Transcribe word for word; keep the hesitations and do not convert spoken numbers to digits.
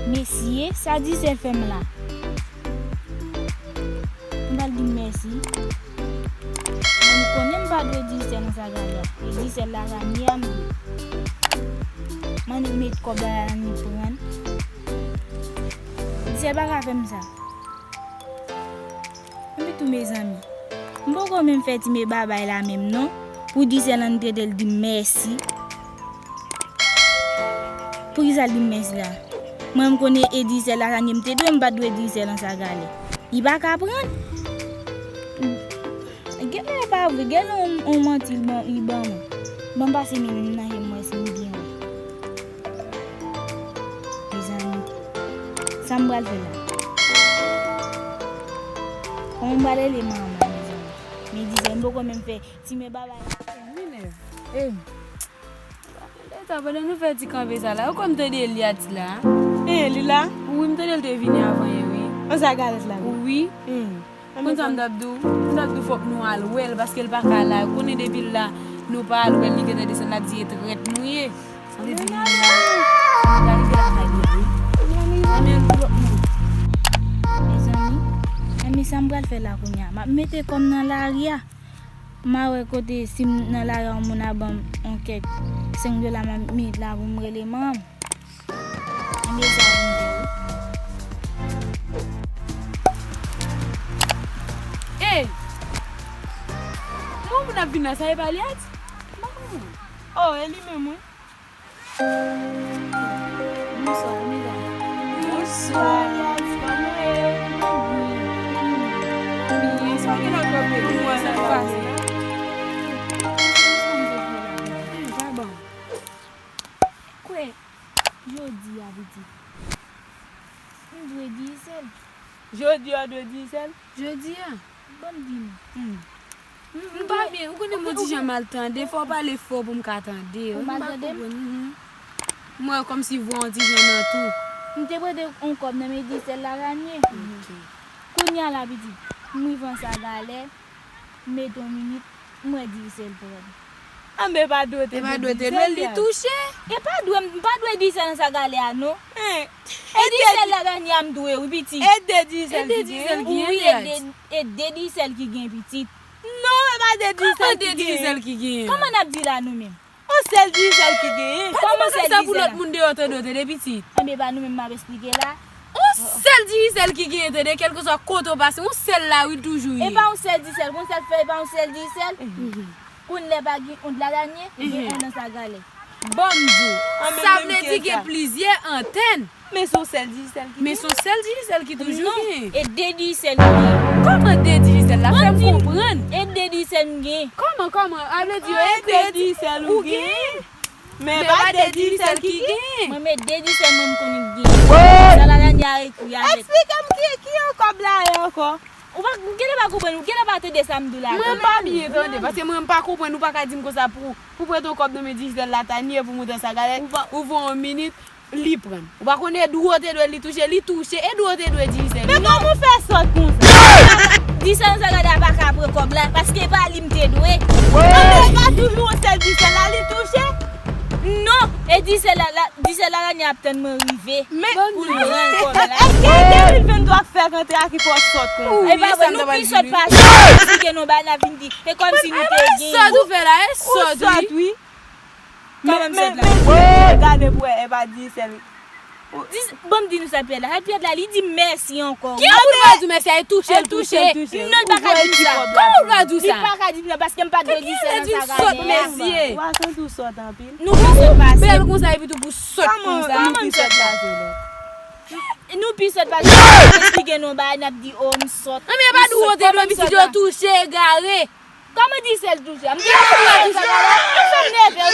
Mesye, sa Dizèl fè m la? M pral di m mèsi. Mwen, m konnen m pa dwe Dizèl nan sa gade a. E Dizèl la ranye a m dwe. M annik met kòb la, annik pran. Dizèl pa ka fè m sa. Epi tou, mezanmi, m poko menm fè ti me babay la menm non, pou Dizèl annik trete l di m mèsi. Poukisa l di m mèsi la? Mwen, m konnen e Dizèl la, sa m te dwe, m pa t dwe Dizèl nan sa gale. Li pa ka pran. Genlè e pa vre, genlè on, on manti li ban, li ban mwen. Ban m pase men m nan je m wè si m byen wè. Mezanmi, sa m pral fè la? Kòman m pral rele manman, mezanmi? Men Dizèl, m poko menm fè ti men babay la. Minèv. Ey. Leta, pandan nou fè ti kanpe sa la, ou konn tande Eliat la? Ey, li la? Wi, m tande l te vini avan yè, wi. An sa galèt la? Wi. Hmm. Konn sa m t ap di w? M t ap di w fòk nou al wè l, paske l pa ka la. Ou konnen depi l la, nou pa al wè l, li gentan desann, l ap di e trèt nou ye. Sa vle di nou, nou ka rive lakay li a, wi. Anmè l pwòp non. Mezanmi, men sa m pral fè la kounye a. M ap mete kò m nan lari a. M a wè kote si m nan lari a, yon moun a ban m yon kèk senk dola, m ap met la pou m rele manman m. Ebyen, sa pou m fè, wi. Ey! Yon moun ap vin la, sa e pa Eliat? Oh, e li menm, wi. Bonswa, kòman w ye? Bonswa, Eliat, kòman w ye? Byen, sa w gen nan kòb ou? Mwen, sa k pase? Ey, pa bon. Kwè, jodi a, pitit, m dwe Dizèl. Jodi a w dwe Dizèl? Jodi a? Ban m di nou. Hmm. M pa byen, ou konnen m on ti jan mal tande, fò w pale fò pou m ka tande. Ou mal tande m? Mhm. M wè kòmsi vwa on ti jan nan tou. M te prete on kòb nan men Dizèl la, Ranie. Ok. Kounye a la, pitit, m rive an sa galè. Mete yon minit, m wè Dizèl pran. Anben, pa dwe te dwe Dizèl, li touche. E pa dwe, m pa dwe Dizèl nan sa galè a, non. E Dizèl la Ranie a m dwe, wi, pitit. E de Dizèl ki gen? Wi, e de, e de Dizèl ki gen, pitit. Non, e pa de Dizèl ki gen. Kòman n ap di la, nou menm? On sèl Dizèl ki genyen. Pa di bagay sa pou lòt moun deyò tande w tande, pitit. Anben, e pa nou menm m ap esplike la. On sèl Dizèl ki genyen tande, kèlkeswa kote w pase, on sèl la wi l toujou ye. E pa on sèl Dizèl, konn sa k fè e pa on sèl Dizèl? Konn lè pa gen on la Ranie, gen on nan sa galè. Ban m di w, sa vle di gen plizyè antèn. Men se yon sèl Dizèl ki genyen. Men se yon sèl Dizèl ki toujou genyen. Non, e de Dizèl m genyen. Kòman de Dizèl la? Fè m konprann. E de Dizèl m genyen. Kòman, kòman? A vle di yo ekri e Dizèl ou genyen. Men pa de Dizèl ki genyen. Mwen, men de Dizèl mwen m konnen ki genyen. Sa la Ranie a ekri avèk. Eksplike m ki, ki yon kòb la ye ankò? Ou pa, ou genlè pa konprann, ou genlè pa tande sa m di w la. Mwen pa byen tande, paske mwen m pa konprann, ou pa ka di m konsa pou, pou prete yon kòb nan men Dizèl la, Tanie, pou moute sa galè, ou voye yon minit, li pran. Ou pa konn e dwe w te dwe li touche, li touche, e dwe w te dwe Dizèl. Men kòman w fè sòt konsa? Dizèl sa galè a pa ka pran kòb la, paske e pa li m te dwe. Anben, e pa toujou yon sèl Dizèl la, li touche? Non, e Dizèl la, la, Dizèl la Ranie ap tann mwen rive pou l pran kòb la. Èske e de mil venntwa k fè rantre a ki fè w sòt konsa? E pa vre, nou pi sòt pase, si gen nou bay n ap vin di, e kòmsi nou te gen. Sòt ou fè la, e sòt wi. Kòman m sòt la? Men, men, gade pou wè, e pa Dizèl. Ban m di nou sa l pèd la. Sa l pèd la, li di m mèsi ankò. Ki pou l pa di w mèsi a, e touche l touche. Non, l pa ka di m sa. Kòman l pa di w sa? Li pa ka di m sa, paske m pa dwe Dizèl nan sa galè a. Ou a santi w sòt anpil. Nou pi sòt pase. Bèl konsa epi tou pou sòt konsa. Kòman nou pi sòt pase la? Nou pi sòt pase. Eksplike nou bagay, n ap di, o, m sòt. Anben, e pa di w te dwe pitit yo touche, egare. Kòman Dizèl touche? M te touche sa la. Ou fè m nève,